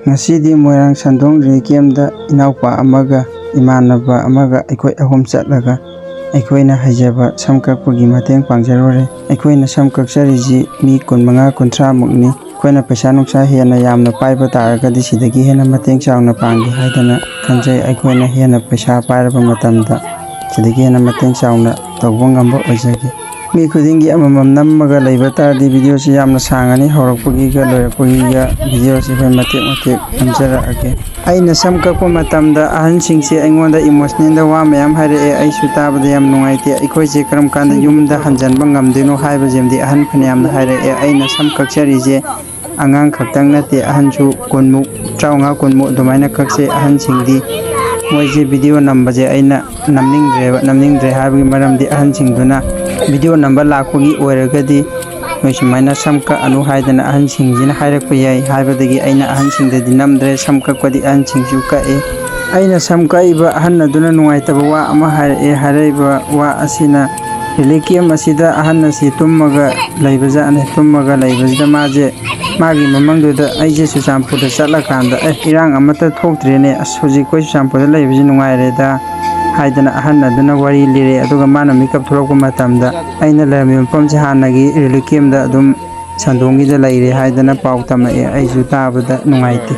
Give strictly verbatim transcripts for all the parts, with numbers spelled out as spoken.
ꯉꯁꯤꯗꯤ ꯃꯣꯏꯔꯥꯡ ꯁꯟꯗꯣꯡ ꯔꯤꯂꯤꯐ ꯀꯦꯝꯗ ꯏꯅꯥꯎꯄꯥ ꯑꯃꯒ ꯏꯃꯥꯟꯅꯕ ꯑꯃꯒ ꯑꯩꯈꯣꯏ ꯑꯍꯨꯝ ꯆꯠꯂꯒ ꯑꯩꯈꯣꯏꯅ ꯍꯩꯖꯕ ꯁꯝ ꯀꯛꯄꯒꯤ ꯃꯇꯦꯡ ꯄꯥꯡꯖꯔꯨꯔꯦ꯫ ꯑꯩꯈꯣꯏꯅ ꯁꯝ ꯀꯛꯆꯔꯤꯁꯤ ꯃꯤ ꯀꯨꯟꯃꯉꯥ ꯀꯨꯟꯊ꯭ꯔꯥꯃꯨꯛꯅꯤ꯫ ꯑꯩꯈꯣꯏꯅ ꯄꯩꯁꯥ ꯅꯨꯡꯁꯥ ꯍꯦꯟꯅ ꯌꯥꯝꯅ ꯄꯥꯏꯕ ꯇꯥꯔꯒꯗꯤ ꯁꯤꯗꯒꯤ ꯍꯦꯟꯅ ꯃꯇꯦꯡ ꯆꯥꯎꯅ ꯄꯥꯡꯒꯦ ꯍꯥꯏꯗꯅ ꯈꯟꯖꯩ꯫ ꯑꯩꯈꯣꯏꯅ ꯍꯦꯟꯅ ꯄꯩꯁꯥ ꯄꯥꯏꯔꯕ ꯃꯇꯝꯗ ꯁꯤꯗꯒꯤ ꯍꯦꯟꯅ ꯃꯇꯦꯡ ꯆꯥꯎꯅ ꯇꯧꯕ ꯉꯝꯕ ꯑꯣꯏꯖꯒꯦ꯫ ꯃꯤ ꯈꯨꯗꯤꯡꯒꯤ ꯑꯃꯃꯝ ꯅꯝꯃꯒ ꯂꯩꯕ ꯇꯥꯔꯗꯤ ꯚꯤꯗꯤꯑꯣꯁꯤ ꯌꯥꯝꯅ ꯁꯥꯡꯉꯅꯤ꯫ ꯍꯧꯔꯛꯄꯒꯤꯒ ꯂꯣꯏꯔꯛꯄꯒꯤꯒ ꯚꯤꯗꯤꯑꯣꯁꯤ ꯑꯩꯈꯣꯏ ꯃꯇꯦꯛ ꯃꯇꯦꯛ ꯅꯝꯖꯔꯛꯑꯒꯦ꯫ ꯑꯩꯅ ꯁꯝ ꯀꯛꯄ ꯃꯇꯝꯗ ꯑꯍꯟꯁꯤꯡꯁꯦ ꯑꯩꯉꯣꯟꯗ ꯏꯃꯣꯁꯅꯦꯜꯗ ꯋꯥ ꯃꯌꯥꯝ ꯍꯥꯏꯔꯛꯑꯦ꯫ ꯑꯩꯁꯨ ꯇꯥꯕꯗ ꯌꯥꯝ ꯅꯨꯡꯉꯥꯏꯇꯦ꯫ ꯑꯩꯈꯣꯏꯁꯦ ꯀꯔꯝ ꯀꯥꯟꯗ ꯌꯨꯝꯗ ꯍꯟꯖꯟꯕ ꯉꯝꯗꯣꯏꯅꯣ ꯍꯥꯏꯕꯁꯤꯃꯗꯤ ꯑꯍꯟ ꯐꯅꯌꯥꯝꯅ ꯍꯥꯏꯔꯛꯑꯦ꯫ ꯑꯩꯅ ꯁꯝ ꯀꯛꯆꯔꯤꯁꯦ ꯑꯉꯥꯡ ꯈꯛꯇꯪ ꯅꯠꯇꯦ, ꯑꯍꯟꯁꯨ ꯀꯨꯟꯃꯨꯛ, ꯇꯔꯥꯃꯉꯥ ꯀꯨꯟꯃꯨꯛ ꯑꯗꯨꯃꯥꯏꯅ ꯀꯛꯆꯩ꯫ ꯑꯍꯟꯁꯤꯡꯗꯤ ꯃꯣꯏꯁꯦ ꯚꯤꯗꯤꯑꯣ ꯅꯝꯕꯁꯦ ꯑꯩꯅ ꯅꯝꯅꯤꯡꯗ꯭ꯔꯦꯕ꯫ ꯅꯝꯅꯤꯡꯗ꯭ꯔꯦ ꯍꯥꯏꯕꯒꯤ ꯃꯔꯝꯗꯤ ꯑꯍꯟꯁꯤꯡꯗꯨꯅ ꯚꯤꯗꯤꯑꯣ ꯅꯝꯕ ꯂꯥꯛꯄꯒꯤ ꯑꯣꯏꯔꯒꯗꯤ ꯅꯣꯏ ꯁꯨꯃꯥꯏꯅ ꯁꯝ ꯀꯛꯑꯅꯨ ꯍꯥꯏꯗꯅ ꯑꯍꯟꯁꯤꯡꯁꯤꯅ ꯍꯥꯏꯔꯛꯄ ꯌꯥꯏ ꯍꯥꯏꯕꯗꯒꯤ ꯑꯩꯅ ꯑꯍꯟꯁꯤꯡꯗꯗꯤ ꯅꯝꯗ꯭ꯔꯦ꯫ ꯁꯝ ꯀꯛꯄꯗꯤ ꯑꯍꯟꯁꯤꯡꯁꯨ ꯀꯛꯏ꯫ ꯑꯩꯅ ꯁꯝ ꯀꯛꯏꯕ ꯑꯍꯟ ꯑꯗꯨꯅ ꯅꯨꯡꯉꯥꯏꯇꯕ ꯋꯥ ꯑꯃ ꯍꯥꯏꯔꯛꯑꯦ꯫ ꯍꯥꯏꯔꯛꯏꯕ ꯋꯥ ꯑꯁꯤꯅ, ꯔꯤꯂꯤꯐ ꯀꯦꯝ ꯑꯁꯤꯗ ꯑꯍꯟ ꯑꯁꯤ ꯇꯨꯝꯃꯒ ꯂꯩꯕꯖꯥꯠꯅꯤ꯫ ꯇꯨꯝꯃꯒ ꯂꯩꯕꯁꯤꯗ ꯃꯥꯁꯦ, ꯃꯥꯒꯤ ꯃꯃꯪꯗꯨꯗ ꯑꯩꯁꯦ ꯆꯨꯔꯆꯥꯟꯄꯨꯔꯗ ꯆꯠꯂꯀꯥꯟꯗ, "ꯑꯦ, ꯏꯔꯥꯡ ꯑꯃꯠꯇ ꯊꯣꯛꯇ꯭ꯔꯦꯅꯦ, ꯑꯁ, ꯍꯧꯖꯤꯛ ꯑꯩꯈꯣꯏ ꯆꯨꯔꯆꯥꯟꯄꯨꯔꯗ ꯂꯩꯕꯁꯤ ꯅꯨꯡꯉꯥꯏꯔꯦꯗ" ꯍꯥꯏꯗꯅ ꯑꯍꯟ ꯑꯗꯨꯅ ꯋꯥꯔꯤ ꯂꯤꯔꯦ꯫ ꯑꯗꯨꯒ ꯃꯥꯅ ꯃꯤꯀꯞ ꯊꯣꯛꯂꯛꯄ ꯃꯇꯝꯗ ꯑꯩꯅ ꯂꯩꯔꯝꯃꯤꯕ ꯃꯐꯝꯁꯦ ꯍꯥꯟꯅꯒꯤ ꯔꯤꯂꯤꯐ ꯀꯦꯝꯗ ꯑꯗꯨꯝ ꯁꯟꯗꯣꯡꯒꯤꯗ ꯂꯩꯔꯦ ꯍꯥꯏꯗꯅ ꯄꯥꯎ ꯇꯝꯃꯛꯑꯦ꯫ ꯑꯩꯁꯨ ꯇꯥꯕꯗ ꯅꯨꯡꯉꯥꯏꯇꯦ꯫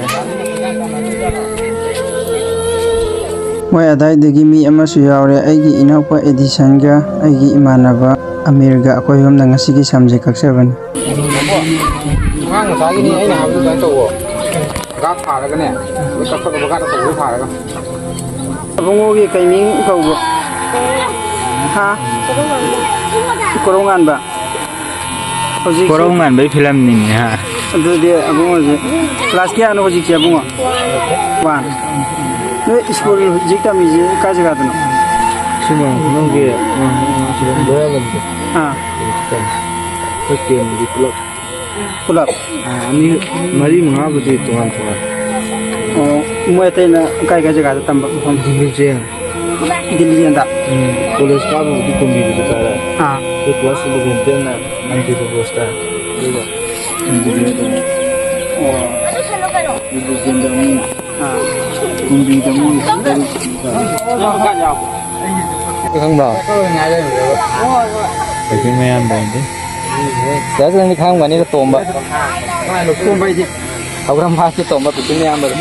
ꯃꯣꯏ ꯑꯗꯥꯏꯗꯒꯤ ꯃꯤ ꯑꯃꯁꯨ ꯌꯥꯎꯔꯦ, ꯑꯩꯒꯤ ꯏꯅꯥꯎꯄꯥ ꯑꯦꯗꯤꯁꯟꯒ ꯑꯩꯒꯤ ꯏꯃꯥꯟꯅꯕ ꯑꯃꯤꯔꯒ꯫ ꯑꯩꯈꯣꯏ ꯑꯍꯨꯝꯅ ꯉꯁꯤꯒꯤ ꯁꯝꯁꯦ ꯀꯛꯆꯕꯅꯤ꯫ ꯑꯉꯥꯡ ꯃꯆꯥꯒꯤꯅꯤ ꯑꯩꯅ ꯍꯥꯏꯕꯗꯨ ꯑꯗꯨꯃꯥꯏꯅ ꯇꯧꯋꯣ꯫ ꯕꯒꯥꯠ ꯊꯥꯔꯒꯅꯦ, ꯂꯣꯏ ꯀꯛꯊꯠꯂꯣ, ꯕꯒꯥꯠ ꯑꯆꯧꯕꯗꯨ ꯊꯥꯔꯒ꯫ ꯑꯕꯨꯡꯉꯣꯒꯤ ꯀꯩ ꯃꯤꯡ ꯀꯧꯕ? ꯍꯥ? ꯀꯣꯔꯧꯉꯥꯟꯕ꯫ ꯍꯧꯖꯤꯛꯁꯦ ꯀꯣꯔꯧꯉꯥꯟꯕꯩ ꯐꯤꯂꯝꯅꯤꯅꯦ, ꯍꯥ? ꯑꯗꯨꯗꯤ ꯑꯕꯨꯡꯉꯣꯁꯦ ꯀ꯭ꯂꯥꯁ ꯀꯌꯥꯅꯣ ꯍꯧꯖꯤꯛꯁꯦ, ꯑꯕꯨꯡꯉꯣ? ꯋꯥꯟ꯫ ꯅꯣꯏ ꯁ꯭ꯀꯨꯜ ꯍꯧꯖꯤꯛ ꯇꯝꯃꯤꯁꯦ ꯀꯥꯏ ꯖꯒꯥꯗꯅꯣ? ꯁꯤ ꯃꯣꯏꯔꯥꯡ ꯈꯨꯅꯧꯒꯤ, ꯎꯝ, ꯁꯤꯗ ꯂꯣꯌꯔ ꯂꯝꯕꯤꯗ꯫ ꯑꯥ꯫ ꯑꯩꯈꯣꯏ ꯇꯦꯟꯒꯤ ꯄꯨꯂꯞ꯫ ꯄꯨꯂꯞ? ꯑꯥ, ꯑꯅꯤ, ꯃꯔꯤ ꯃꯉꯥꯕꯨꯗꯤ ꯇꯣꯉꯥꯟ ꯇꯣꯉꯥꯟ꯫ ꯑꯣ, ꯃꯣꯏ ꯑꯇꯩꯅ ꯀꯥꯏ ꯀꯥꯏ ꯖꯒꯥꯗ ꯇꯝꯕ ꯃꯐꯝ? ꯗꯤꯜꯂꯤ ꯆꯦꯟ꯫ ꯗꯤꯜꯂꯤ ꯆꯦꯟꯗ? ꯎꯝ, ꯀꯣꯂꯦꯖ ꯀꯥꯕꯕꯨꯗꯤ ꯀꯨꯝꯕꯤꯗꯁꯨ ꯀꯥꯔꯦ꯫ ꯑꯥ꯫ ꯑꯩꯈꯣꯏ ꯀ꯭ꯂꯥꯁ ꯏꯂꯦꯚꯦꯟ ꯇꯨꯌꯦꯜꯞꯅ ꯑꯦꯝ ꯄꯤꯗ ꯀꯣꯂꯦꯖ ꯀꯥꯔꯦ꯫ ꯑꯗꯨꯒ ꯑꯦꯝ ꯕꯤ ꯕꯤ ꯑꯦ ꯇꯝꯃꯦ꯫ ꯑꯣ꯫ ꯈꯪꯕ꯭ꯔꯣ? ꯑꯩꯈꯣꯏ ꯃꯌꯥꯝ ꯂꯩꯗꯤ꯫ ꯗꯥ ꯅꯪꯗꯤ ꯈꯪꯉꯝꯒꯅꯤꯗ, ꯇꯣꯝꯕ꯫ ꯍꯧꯔꯝ ꯐꯥꯁꯦ ꯇꯣꯝꯕ, ꯄꯤꯄꯤꯟ ꯃꯌꯥꯝꯕꯗꯣ꯫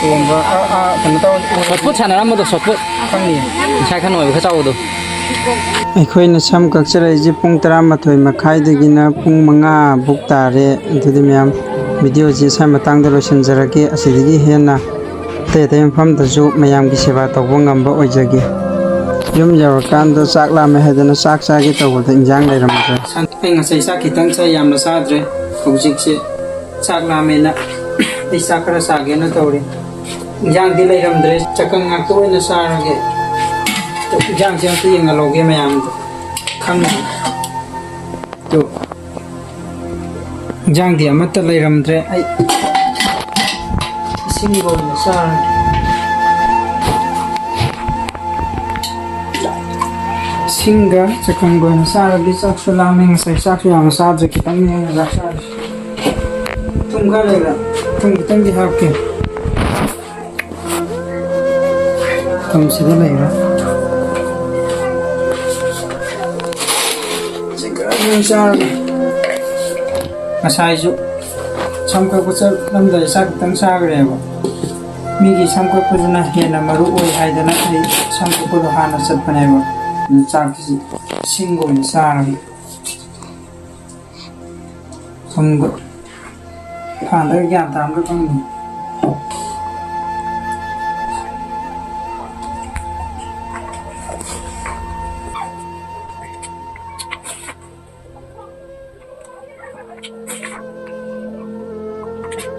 ꯇꯣꯝꯕ, ꯑꯥ, ꯑꯥ, ꯀꯩꯅꯣ ꯇꯧꯔꯦ꯫ ꯁꯣꯠ ꯄꯨꯠ ꯁꯥꯟꯅꯔꯝꯕꯗꯣ, ꯁꯣꯠ ꯄꯨꯠ꯫ ꯈꯪꯉꯦ꯫ ꯏꯁꯥ ꯈꯔ ꯅꯣꯏꯕ, ꯈꯔ ꯆꯥꯎꯕꯗꯣ꯫ ꯑꯩꯈꯣꯏꯅ ꯁꯝ ꯀꯛꯆꯔꯛꯏꯁꯦ ꯄꯨꯡ ꯇꯔꯥꯃꯥꯊꯣꯏ ꯃꯈꯥꯏꯗꯒꯤꯅ ꯄꯨꯡ ꯃꯉꯥ ꯕꯨꯛ ꯇꯥꯔꯦ꯫ ꯑꯗꯨꯗꯤ ꯃꯌꯥꯝ, ꯚꯤꯗꯤꯑꯣꯁꯤ ꯁ꯭ꯋꯥꯏ ꯃꯇꯥꯡꯗ ꯂꯣꯏꯁꯤꯟꯖꯔꯒꯦ꯫ ꯑꯁꯤꯗꯒꯤ ꯍꯦꯟꯅ ꯑꯇꯩ ꯑꯇꯩ ꯃꯐꯝꯗꯁꯨ ꯃꯌꯥꯝꯒꯤ ꯁꯦꯕꯥ ꯇꯧꯕ ꯉꯝꯕ ꯑꯣꯏꯖꯒꯦ꯫ ꯌꯨꯝ ꯌꯧꯔꯀꯥꯟꯗ ꯆꯥꯛ ꯂꯥꯝꯃꯦ ꯍꯥꯏꯗꯅ ꯆꯥꯛ ꯆꯥꯒꯦ ꯇꯧꯕꯗ ꯏꯟꯖꯥꯡ ꯂꯩꯔꯝꯗ꯭ꯔꯦ꯫ ꯑꯩ ꯉꯁꯥꯏ ꯆꯥꯛ ꯈꯤꯇꯪ ꯆꯥꯏ, ꯌꯥꯝꯅ ꯆꯥꯗ꯭ꯔꯦ꯫ ꯍꯧꯖꯤꯛꯁꯦ ꯆꯥꯛ ꯂꯥꯝꯃꯦꯅ ꯑꯩ ꯆꯥꯛ ꯈꯔ ꯆꯥꯒꯦꯅ ꯇꯧꯔꯤ꯫ ꯏꯟꯖꯥꯡꯗꯤ ꯂꯩꯔꯝꯗ꯭ꯔꯦ꯫ ꯆꯥꯛꯀꯪ ꯉꯥꯛꯇ ꯑꯣꯏꯅ ꯆꯥꯔꯒꯦ꯫ ꯏꯟꯖꯥꯡꯁꯦ ꯑꯝꯇ ꯌꯦꯡꯍꯜꯂꯧꯒꯦ ꯃꯌꯥꯝꯗꯣ꯫ ꯈꯪꯗꯦ꯫ ꯑꯗꯨ ꯏꯟꯖꯥꯡꯗꯤ ꯑꯃꯠꯇ ꯂꯩꯔꯝꯗ꯭ꯔꯦ꯫ ꯑꯩ ꯏꯁꯤꯡꯒ ꯑꯣꯏꯅ ꯆꯥꯔꯒꯦ꯫ ꯏꯁꯤꯡꯒ ꯆꯥꯛꯀꯪꯒ ꯑꯣꯏꯅ ꯆꯥꯔꯗꯤ ꯆꯥꯛꯁꯨ ꯂꯥꯝꯃꯦ꯫ ꯉꯁꯥꯏ ꯆꯥꯛꯁꯨ ꯌꯥꯝꯅ ꯆꯥꯗ꯭ꯔꯦ, ꯈꯤꯇꯪꯅꯦ ꯑꯩꯅ ꯆꯥꯛ ꯆꯥꯔꯤꯁꯦ꯫ ꯊꯨꯝ ꯈꯔ ꯂꯩꯕ꯭ꯔꯥ? ꯊꯨꯝ ꯈꯤꯇꯪꯗꯤ ꯍꯥꯞꯀꯦ꯫ ꯊꯨꯝꯁꯤꯗ ꯂꯩꯔꯦ꯫ ꯁꯤ ꯈꯔ ꯑꯗꯨꯝ ꯆꯥꯔꯒꯦ꯫ ꯉꯁꯥꯏꯁꯨ ꯁꯝ ꯀꯛꯄ ꯆꯠꯂꯝꯗꯥꯏ ꯆꯥꯛ ꯈꯤꯇꯪ ꯆꯥꯈ꯭ꯔꯦꯕ꯫ ꯃꯤꯒꯤ ꯁꯝ ꯀꯛꯄꯗꯨꯅ ꯍꯦꯟꯅ ꯃꯔꯨ ꯑꯣꯏ ꯍꯥꯏꯗꯅ ꯑꯩ ꯁꯝ ꯀꯛꯄꯗꯣ ꯍꯥꯟꯅ ꯆꯠꯄꯅꯦꯕ꯫ ꯑꯗꯨ ꯆꯥꯛꯁꯤ ꯁꯤꯡꯒ ꯑꯣꯏꯅ ꯆꯥꯔꯒꯦ꯫ ꯊꯨꯝꯒ ꯊꯥꯡꯗꯒ ꯒ꯭ꯌꯥꯟ ꯇꯥꯔꯝꯗ꯭ꯔꯥ ꯈꯪꯗꯦ꯫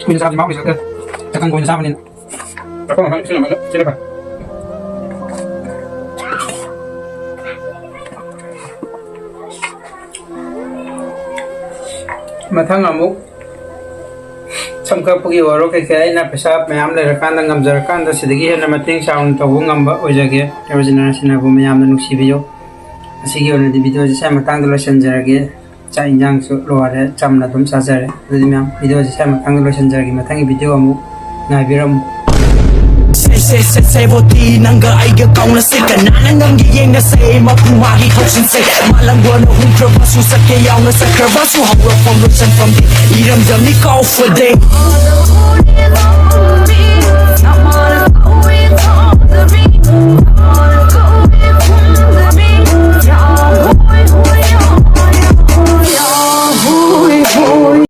ꯀꯨꯏꯅ ꯆꯥꯕꯁꯤ ꯃꯍꯥꯎ ꯂꯩꯁꯤꯜꯂꯛꯇ꯭ꯔꯦ꯫ ꯆꯥꯛꯀꯪ ꯑꯣꯏꯅ ꯆꯥꯕꯅꯤꯅ꯫ ꯆꯥꯛꯈꯨꯝ ꯑꯃ ꯁꯤꯖꯤꯟꯅꯕꯅ ꯁꯤꯅ ꯐꯩ꯫ ꯃꯊꯪ ꯑꯃꯨꯛ ꯁꯝ ꯀꯛꯄꯒꯤ ꯑꯣꯏꯔꯣ ꯀꯩꯀꯩ ꯑꯩꯅ ꯄꯩꯁꯥ ꯃꯌꯥꯝ ꯂꯩꯔꯀꯥꯟꯗ, ꯉꯝꯖꯔꯀꯥꯟꯗ ꯁꯤꯗꯒꯤ ꯍꯦꯟꯅ ꯃꯇꯦꯡ ꯆꯥꯎꯅ ꯇꯧꯕ ꯉꯝꯕ ꯑꯣꯏꯖꯒꯦ꯫ ꯍꯦꯔꯣ ꯖꯤꯅꯥꯁꯤꯅꯕꯨ ꯃꯌꯥꯝꯅ ꯅꯨꯡꯁꯤꯕꯤꯌꯨ꯫ ꯉꯁꯤꯒꯤ ꯑꯣꯏꯅꯗꯤ ꯚꯤꯗꯤꯑꯣꯁꯤ ꯁ꯭ꯋꯥꯏ ꯃꯇꯥꯡꯗ ꯂꯣꯏꯁꯤꯟꯖꯔꯒꯦ꯫ ꯆꯥꯛ ꯏꯟꯖꯥꯡꯁꯨ ꯂꯣꯏꯔꯦ, ꯆꯝꯅ ꯑꯗꯨꯝ ꯆꯥꯖꯔꯦ꯫ ꯑꯗꯨꯗꯤ ꯃꯌꯥꯝ, ꯚꯤꯗꯤꯑꯣꯁꯦ ꯁ꯭ꯋꯥꯏ ꯃꯇꯥꯡꯗ ꯂꯣꯏꯁꯤꯟꯖꯔꯒꯦ꯫ ꯃꯊꯪꯒꯤ ꯚꯤꯗꯤꯑꯣ ꯑꯃꯨꯛ ꯉꯥꯏꯕꯤꯔꯝꯃꯨ꯫ Say, say, say, say, ꯕꯣꯇꯤ ꯅꯪꯒ ꯑꯩꯒ ꯀꯥꯎꯅꯁꯦ, ꯀꯅꯥꯅ ꯉꯝꯒꯦ ꯌꯦꯡꯅꯁꯦ, ꯃꯄꯨ ꯃꯥꯒꯤ ꯊꯧꯁꯤꯟꯁꯦ꯫ ꯃꯥꯂꯪꯕꯅ ꯍꯨꯝꯈ꯭ꯔꯕꯁꯨ, ꯆꯠꯀꯦ ꯌꯥꯎꯅ ꯆꯠꯈ꯭ꯔꯕꯁꯨ, ꯍꯧꯔꯛꯐꯝ ꯂꯣꯏꯁꯟꯐꯝꯗꯤ ꯏꯔꯝꯗꯝꯅꯤ ꯀꯥꯎꯐꯗꯦ꯫